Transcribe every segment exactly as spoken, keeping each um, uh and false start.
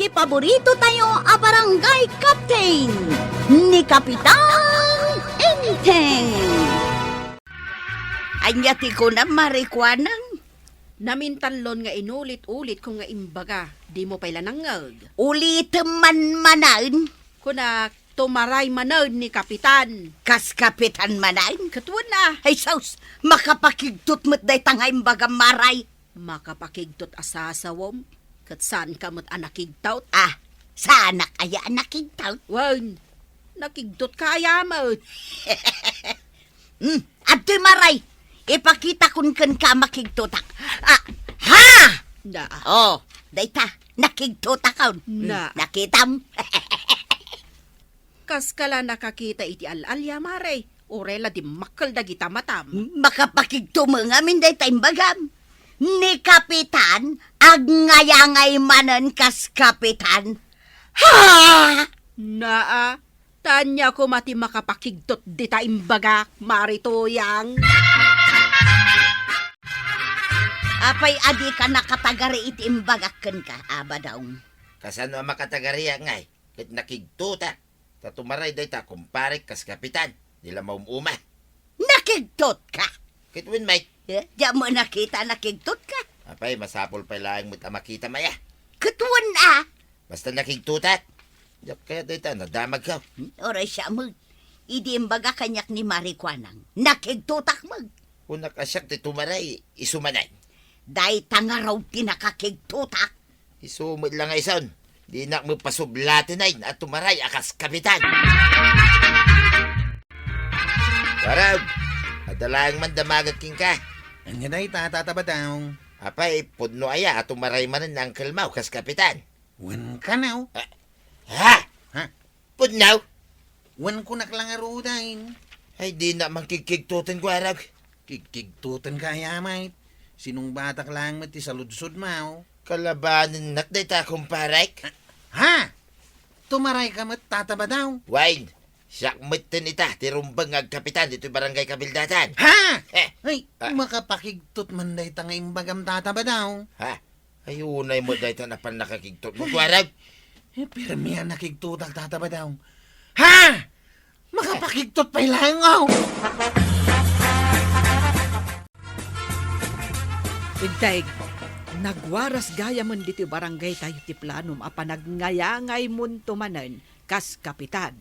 Ti paborito tayo a barangay captain, ni Kapitan Enteng. Ania ti kunam, Mari Kuanang? Namintanlon nga inulit-ulit ko nga imbaga, dimo pay la nangngeg. Ulitem man manen. Kunak, tumaray manen ni Kapitan. Kas Kapitan manen? Ket wen a. Ay sus, makapakigtot met dayta nga imbagam, Mari. Makapakigtot a sasawem, ket saanka met a nakigtot? Ah, saanak aya a nakigtot? Wen, nakigtotka aya met. Hmm, adtoy, Mari, ipakitakon kenka a makigtotak. Ah, ha! Na. Oh, dayta, nakigtotakon. Hmm, na. Nakitam? Kaska la nakakita iti al-alia, Mari, uray la dimmakkel dagita matam. Makapakigto met ngamin dayta imbagam. Ni Kapitan, agngayangay manen kas Kapitan. Ha! Naa, ta ania koma ti makapakigtot dita imbagak, Mari Tuyang? Apay a dika nakatagari iti imbagak kenka, a Badong? Kasano a makatagariak ngay? Ket nakigtotak. Ta tumaray dayta kumparek kas Kapitan, di la maum-uma. Nakigtotka? Ket wen met. Eh, diak met nakita a nakigtotka. Apay, masapul pay laeng met a makitam aya. Ket wen a. Basta nakigtotak. Diak kayat dayta nadamagko. Hmm, uray siak met. Idi imbaga kaniak ni Mari Kuanang, nakigtotak met. Kunak a siak ti tumaray, isu manen. Dayta ngarud ti nakakigtotak. Isu met la nga isun, dinak met pasublaten a tumaray a kas Kapitan. Warag, adda laeng man damagek kenka. Ania dayta, Tata Badong? Apay, pudno aya a tumaray manen ni Uncle Mau kas Kapitan? Wen kano? Ah, ha? Ha? Pudno? Wen kunak la ngaruden. Ay, dinak man kigkigtoten, Warag. Kigkigtotenka aya met. Sinungbatak laeng met ti saludsodmo. Kalabanennak dayta, kumparek. Ha? Tumarayka met, Tata Badong? Wen, siak metten ita ti rumbeng nga agkapitan ditoy barangay Kabildatan. Ha? Eh. Ay, ah, makapakigtot man dayta nga imbagam, Tata Badong. Ha? Ay, unay met dayta a pannakakigtot mo, Warag. Eh, pirmi a nakigtotak, Tata Badong. Ha? Makapakigtot pay laeng, oh! Inteng, nagwaras gayamen ditoy barangaytayo ti planom a panagngayangaymon manen kas Kapitan.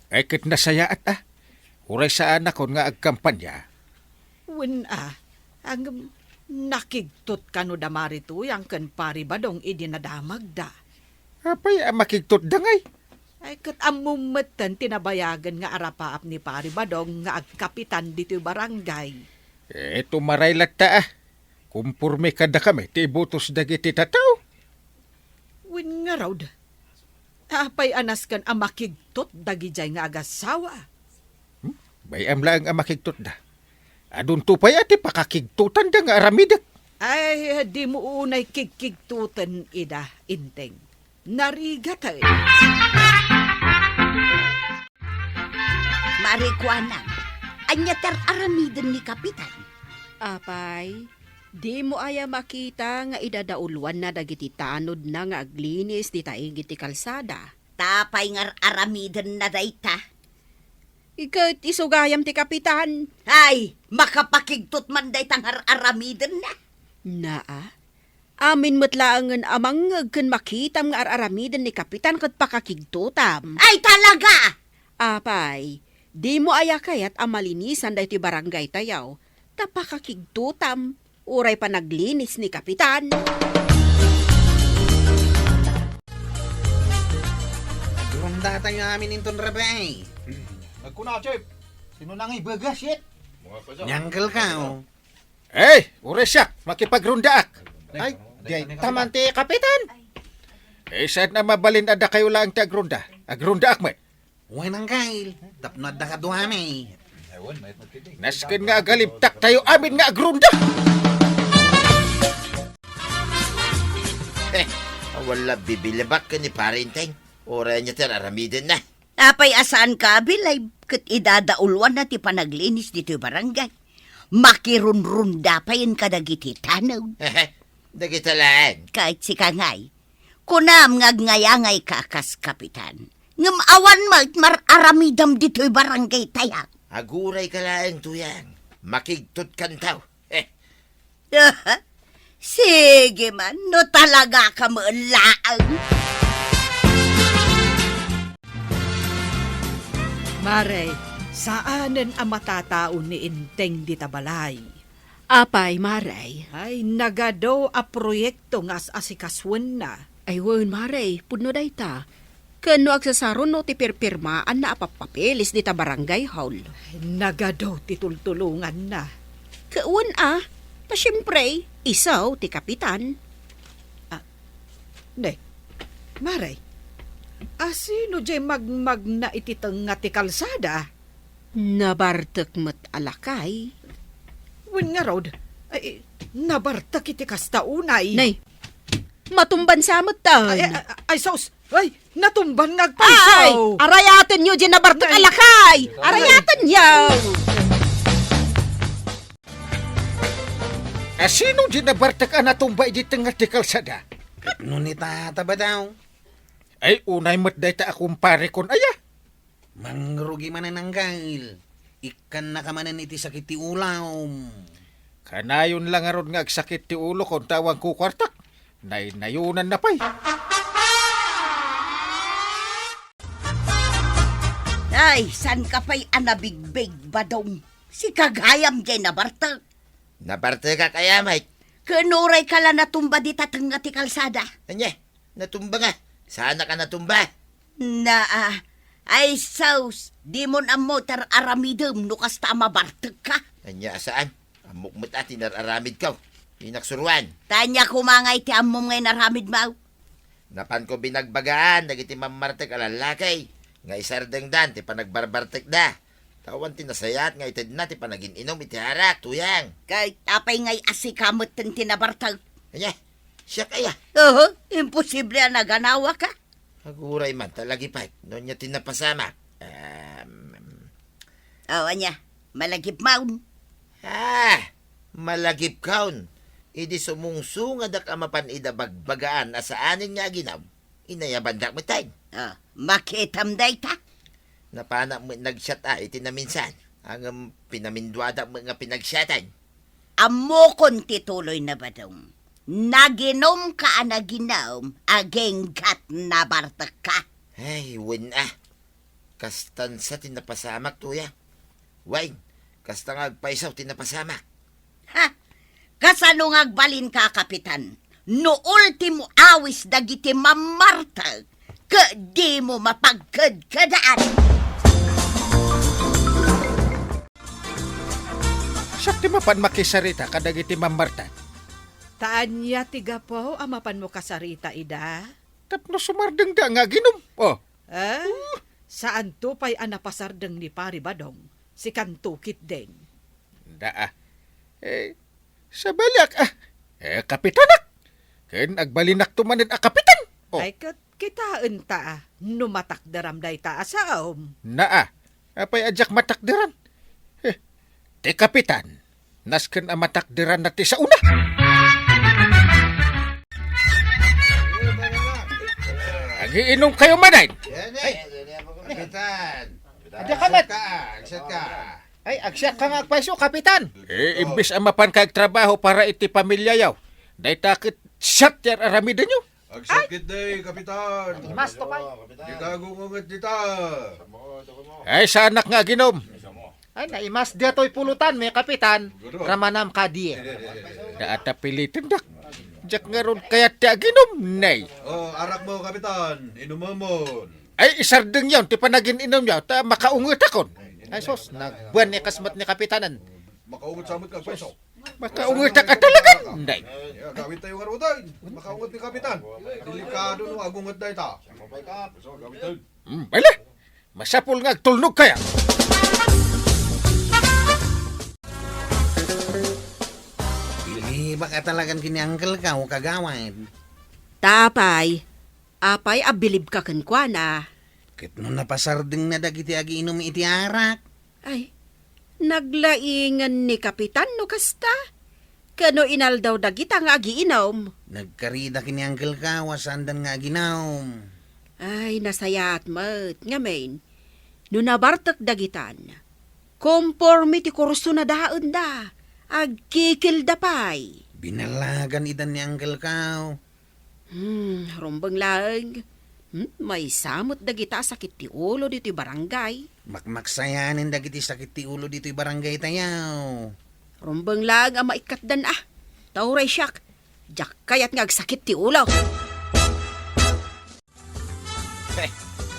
Ay, ket nasayaat a. Uray saanakon nga agkampania. Wen a, ngem nakigtot kano da Mari Tuyang ken Pari Badong idi nadamagda? Apay a makigtotda ngay? Ay, ket ammom metten ti nabayagen nga arapaap ni Pari Badong nga agkapitan ditoy barangay. Eh, tumaray latta a. Komporme kadakami ti ibotos dagiti tattao. Wen ngarud, apay a nasken a makigtot dagidiay nga agassawa? Hmm? Bay-am laeng a makigtotda. Adunto pay a ti pakakigtotanda nga aramidek. Ay, dimo unay kigkigtoten ida, Inteng. Narigaten. Mari Kuanang, ania ti ar-aramiden ni Kapitan? Apay, dimo aya makita nga idadauluanna dagiti tanodna nga aglinis dita igid ti kalsada? Ta apay nga ar-aramidenna dayta? Ket isu gayam ti Kapitan. Ay, makapakigtot man dayta nga ar-aramidenna. Naa, amin met laengen a mangngeg ken makitam nga ar-aramiden ni Kapitan ket pakakigtotam. Ay, talaga! Apay, dimo aya kayat a malinisan daytoy barangaytayo ta pakakigtotam uray panaglinis ni Kapitan? Agrundatayo amin inton rabii. Nagkuna, Chief. Sino nang ibagas, shit? Nyangkel ka, oh. Eh, uray siak, makipagrundaak. Ay, dayta man ti Kapitan. Eh, saan a mabalin a dakayo laeng ti agrunda? Agrundaak met. Wen, Angkel, tapno adda kaduami. Nasken nga agalibtaktayo amin nga agrunda. Eh, awan la bibilibak ken ni Pari Inteng. Uray ania ti ar-aramidenna. Apay a saanka a bilib ket idadauluanna ti panaglinis ditoy barangay? Makirunrunda payen kadagiti tanod. Dagita laeng. Ket sika ngay, Kunam nga agngayangayka kas kapitan. Ngem awan met mar-aramidem ditoy barangay tayak. Agurayka laeng, Tuyang. Makigtutkanto. Eh. Sige man, no talagaka met laeng. Mare, saanen a matatao ni Enteng dita balay. Apay, Mare? Ay, nagadu a proyekto nga as-asikasuenna. Ay, wen, Mare, pudno dayta. Ken no agsasaruno ti pirpirmaanna a pappapeles dita barangay hall. Ay, nagadu ti tultulonganna. Ket wen a, ta siempre, isu ti kapitan. Ah, ne, Mare, asino diay magmagna iti tengnga ti kalsada? Nabartek met a lakay. Wen ngarud, ay, nabartek iti kasta unay. Nay, matumban sa met ta. Ay, ay, ay, ay, sus! Ay, natumban nga agpayso! Ay, arayatenyo diay nabartek a lakay! Arayatenyo! Asino diay nabartek a natumba iti tengnga ti kalsada? Ket no ni Tata Badaw? Ay, unay met dayta a kumparekon aya. Mangrugi manen, Angkel. Ikkannaka manen iti sakit ti ulom. Kanayon la ngarud nga agsakit ti ulokon ta awan kukuartak. Naynayonanna pay. Ay, saanka pay a nabigbig, Badong? Sika gayam diay nabartek. Nabartekak aya met. Ken urayka la natumba dita tengnga ti kalsada. Ania? Natumba nga. Saanak a natumba. Naa. Ay, sus, dimon ammo ti ar-aramidem no kasta a mabartekka. Ania a saan? Ammok met a ti nar-aramidko. Inaksuruan. Ta ania koma nga iti ammom nga inaramidmo? Napanko binagbagaan dagiti mammartek a lallaki nga isardengdan ti panagbarbartekda. Ta awan ti nasayaat nga itedna ti panagin-inum iti arak, Tuyang. Ket apay ngay a sika metten ti nabartek? Ania? Siak aya? Oho, imposible a naganawaka. Aguray man, ta lagipek, no ania ti napasamak. Em, Aw, ania? Malagipmon? Ah, malagipkon. Idi sumungsungadak a mapan ida bagbagaan a saanen nga aginum, inayabandak metten. Ah, makitam dayta? Napanak met nagsiat a iti naminsan, ngem pinaminduadak met nga pinagsiatan. Ammokon ti tuloyna, Badong. Naginumka a naginum, agingga't nabartekka. Ay, wen a. Kastan sa ti napasamak, Tuyang. Wen, kasta nga agpayso ti napasamak. Ha? Kasano nga agbalinka, Kapitan? No ultimo awis dagiti mammartek, ket dimo mapagkedkedaan. Siak ti mapan makisarita kadagiti mammartek. Ta ania ti gapu a mapanmo kasarita ida? Tapno sumardengda nga aginum. Oh. Eh? Saanto pay a napasardeng ni Pari Badong, sikanto ketdin. Daa. Eh, sabaliak, ah. Eh, kapitanak. Ken agbalinakto manen a kapitan. Oh. Ay, ket kitaenta, ah, no matakderam dayta a saom. Naa. Apay a diak matakderan? Eh, ti kapitan, nasken a matakderanna ti saona. Agiinumkayo manen? Yan, eh. Kapitan. Adi ka met. Agsiatka, agsiatka. Ay, agsiatka nga agpayso, kapitan. Eh, imbes a mapanka agtrabaho para iti pamiliayo, dayta ket siak ti ar-aramidenyo. Agsakit day, Kapitan. Imas to pay. Dika agunget dita. Ay, saanak nga aginum. Ay, naimas daytoy pulutan, may kapitan. Ramanam kadi. Daata pilitendak. Diak ngarud kayat ti aginum, nay. Oh, arakmo, Kapitan. Inumemon. Ay, isardengyon ti panagin-inumyo, ta makaungetakon. Ay, sus, nagbuan ni kasmet ni kapitanen. Makaunget sa met nga agpayso. Makaungetak a talaga, inday. Ya, gawid tayo nga rudan. Makaunget ni Kapitan. Delikado no agunget dayta. So, gawid tayo. Hmm, bale. Masapul nga agtulnog kaya. Bilibak a talagan ken ni Uncle ka, o kagawad. Ta apay, apay a bilibka kenkuana? Ket no napasardengna dagiti agiinum iti arak. Ay, naglaingen ni Kapitan no kasta. Ken no inaldaw dagita nga agiinum, Nagkarida ken ni Uncle Kao a saandan nga aginawom. Ay, nasayaat met. Ngamin, no nabartek dagitan, komporme ti kurso na daenda. Agkikilda pay. Binallagan idan ni Uncle Kao. Hmm, rumbeng laeng. Hmm, maysa met dagita a sakit ti ulo ditoy barangay. Makmaksayanen dagiti sakit ti ulo ditoy barangay tayo. Rumbeng laeng a maikkatdan a. Ta uray siak, diak kayat nga agsakit ti ulo. Heh,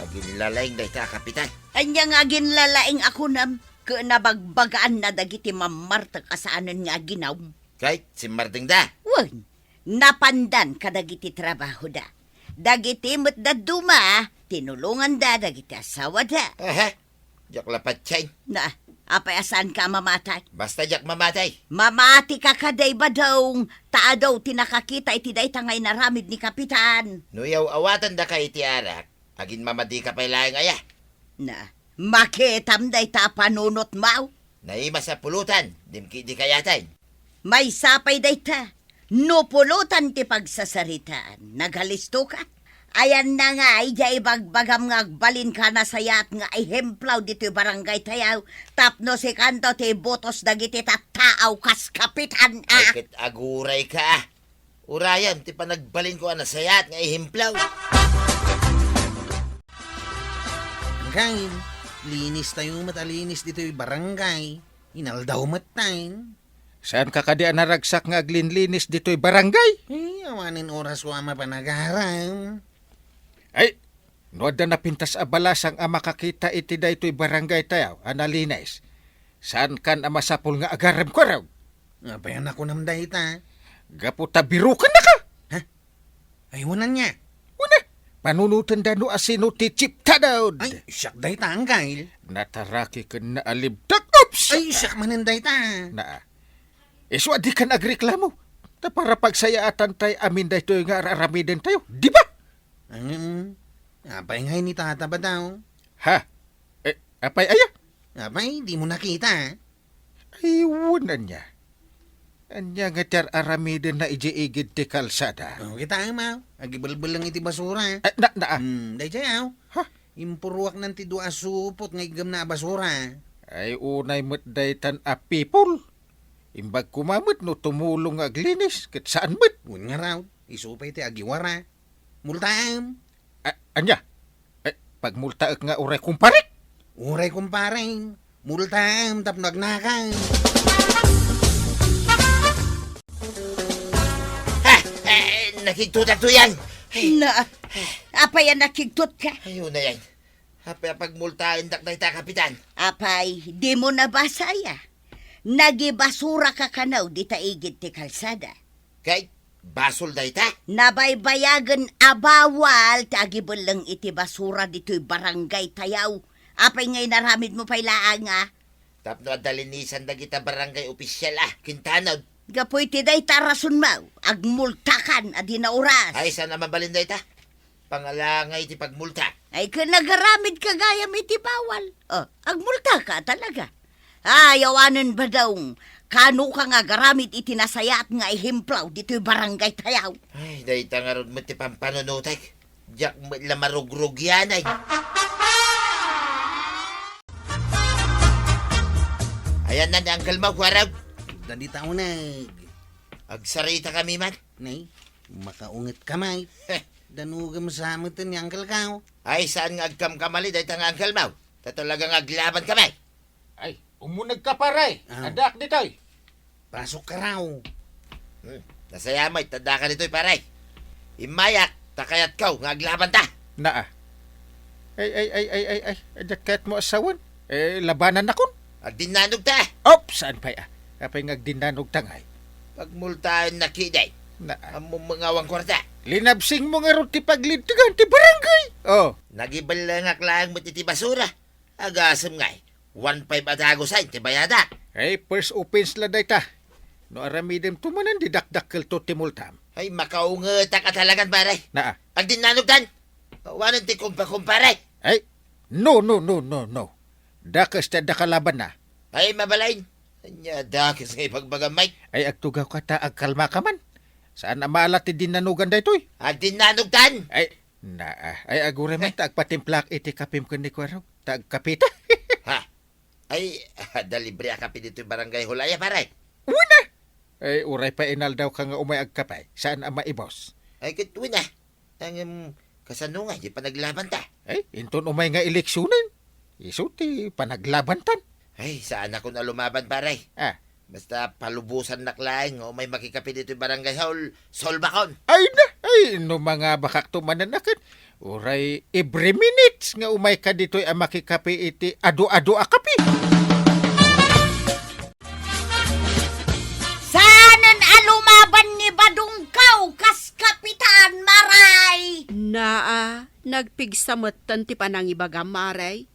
aginlalaing dayta a kapitan. Ania nga aginlalaing a kunam? Ket nabagbagaanna dagiti mammartek a saanen nga aginawom. Kay, simmardengda. Wen, napandan kadagiti trabahoda. Dagiti met dadduma, tinulonganda dagiti asawada. Aha, diak la patien. Na, apay a saanka a mamatay? Basta diak mamatay. Mamatika kadi, Badong, ta adu ti nakakita iti dayta nga inaramid ni Kapitan. No yaw-awatandaka iti arak, aginmamadika pay laeng aya? Na, makitam dayta a panunotmo? Naimas a pulotan, dim ketdi kayaten. Maysa pay dayta, no pulotan ti pagsasaritaan, nagalistoka? Ayanna nga, idiay ibagbagam nga agbalinka a nasayaat nga ehemplo ditoy barangay tayo, tapno sikanto ti ibutos dagiti tattao kas kapitan a. Ay, ket agurayka. Urayan ti panagbalinko a nasayaat nga ehemplo. Anggayen, linis tayo met a linis ditoy barangay. Inaldaw met tayo. Saanka kadi a naragsak nga aglinlinis ditoy barangay? Eh, awanen oras ko a mapan agaram. Ay, no adda napintas a balasang a makakita iti daytoy barangay tayo a nalinis, saankan a masapul nga agaramko, araw? Apay a nakunam dayta? Gapu ta birukennaka! Ha? Ay, wen ania? Wen a, panunotenda no asino ti chief tanod. Ay, siak dayta, Anggayen. Nataraki ken naalibtak. Oops! Ay, siak manen dayta. Naa. Isu a dikan agreklamo. Ta para pagsayaatan tay amin daytoy nga ar-aramiden tayo. Di ba? Ang, apay ngay ni Tata Badong? Ha? Eh, apay aya? Apay, dimo nakita? Ay, wen ania. Ania nga ti ar-aramidenna idiay igid ti kalsada? Oh, kitaem, aw. Agibelbelleng iti basura. Eh, na, na, ah. Hmm, daydiay, aw. Ha? Impuruaknan ti dua a supot nga iggamna a basura. Ay, unay met daytan a people. Imbag koma met no tumulong nga aglinis, ket saan met. Wen ngarud, isu pay ti agiwara. Multaem. A-, ania? Eh, pagmultaek nga uray kumparek? Uray kumparek. Multaem tapno agnakam. Ha! Eh, nakigtotak to yan. Ay. Na, apay a nakigtotka? Ay, unayan. Apay a pagmultaendak dayta, Kapitan? Apay, dimo nabasa aya? Nagibasuraka kano dita igid ti kalsada. Kay, basol dayta? Nabaybayagen a bawal ti agibelleng iti basura ditoy barangay tayo. Apay nga inaramidmo pay laeng a? Tapno adda linisan dagita barangay official a kintanod. Gapu iti dayta a rasonmo, agmultakan a di nauras. Ay, saan a mabalin dayta? Pangalangay ti pagmulta. Ay, ken agaramidka gayam iti bawal. Oh, agmultaka talaga. Ay, awanen, Badong. Kanoka nga agaramid iti nasayaat nga ehemplo ditoy barangay tayo? Ay, dayta ngarud met ti pampanunotek. Diak met la marugrugianay. Ayanna ni Uncle Mau, kuarag. Dadi tauneg. Agsaritakami man. Nay, makaunget ka, may. Heh. Danugem sa met ni Uncle Kao. Ay, saan nga agkamkamali dayta nga Uncle Mau? Ta talaga nga aglaban ka, may. Ay, umuneg ka, pare. Ah. Addaak ditoy. Pasok ka raw. Hmm, nasayamay, tadda ka ditoy, pare. Immayak, ta kayatko nga aglabanta. Naa. Ay, ay, ay, ay, ay, ay, adda kayatmo a sawen? Eh, labanannakon. Agdinnanogta. Op, saan pay a? Apay nga agdinnanogta ngay? Pagmultaennak, kiday. Naa. Ammom nga awan kuarta. Linabsingmo ngarud ti paglidtegan ti barangay. Oh. Nagibellengak laeng met iti basura. Agasem ngay. One five a dagusen ti bayadak. Ay, first offense la dayta. No aramidem to manen, di dakdakkelto ti multam. Ay, makaungetak a talagan, pare. Naa. Agdinnanogtan. Awanen ti kumpa-, kumpare. Ay, no, no, no, no, no. Dakes ti adda kalabanna. Ay, mabalin. Ania dakes nga ibagbagam, Mike? Ay, agtugawka ta agkalmaka man. Saan a maala ti dinnanugan daytoy? A, dinnanogtan? Ay, naa. Ay, aguray man ta agpatimplaak iti kapim ken ni Kuarog. Ta agkapita. Ha? Ay, adda libre a kape ditoy barangay hall aya, pare? Wen a! Ay, uray pa inaldaw ka nga umay agkape. Saan a maibos? Ay, ket wen a. Ngem, kasano nga, di panaglaban ta? Ay, inton umay nga eleksionen. Isu ti panaglabantan. Ay, saanakon a lumaban, pare. Ah. Basta palubosannak laeng nga umay makikape ditoy barangay hall, solbakon. Ay na, ay, no mangabakakto manen a ket, uray every minutes nga umayka ditoy a makikape iti adu-adu a kape. Saanen a lumaban ni Badongkaw kas kapitan, Maray? Naa, nagpigsa metten ti panangibagam, Maray.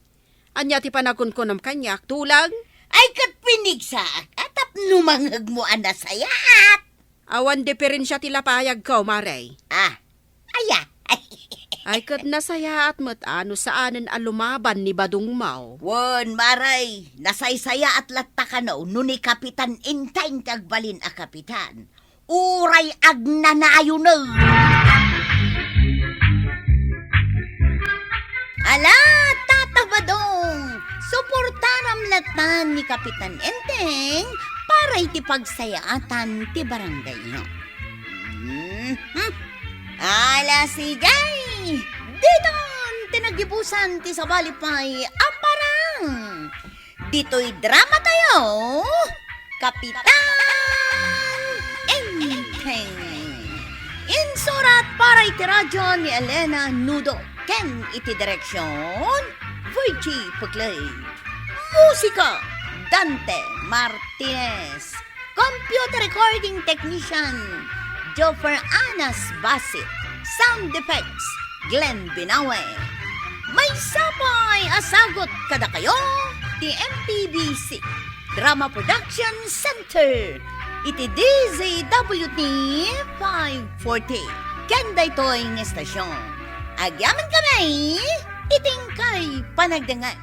Ania ti panagunkunam kaniak, tulang? Ay, ket pinigsaak a tapno mangngegmo a nasayaat. Awan diferensia ti lapayagko, Maray. Ah, aya. Ay, ket nasayaat met a no saanen a lumaban ni Badongmaw. Wen, Maray, nasaysayaat latta kano no ni Kapitan Enteng ti agbalin a kapitan. Uray agnanayon. Ala, Tata Badong, suportaram latta ni Kapitan Enteng para iti pagsayaatan ti barangayyo. Mhm. Ala, sige. Diton ti nagibusan ti sabali pay a parang. Ditoy drama tayo, Kapitan Enteng. Insurat para iti radyo ni Elena Nudo ken iti direksyon, Virgie Puclay. Musika, Dante Martinez. Computer recording technician, Joffer Anas Basit. Sound effects, Glenn Binawe. Maysa pay a sagut kadakayo ti M P B C Drama Production Center iti D Z W T five forty. Ken daytoy nga estasyon, agyaman kami iti inkay panagdengngeg.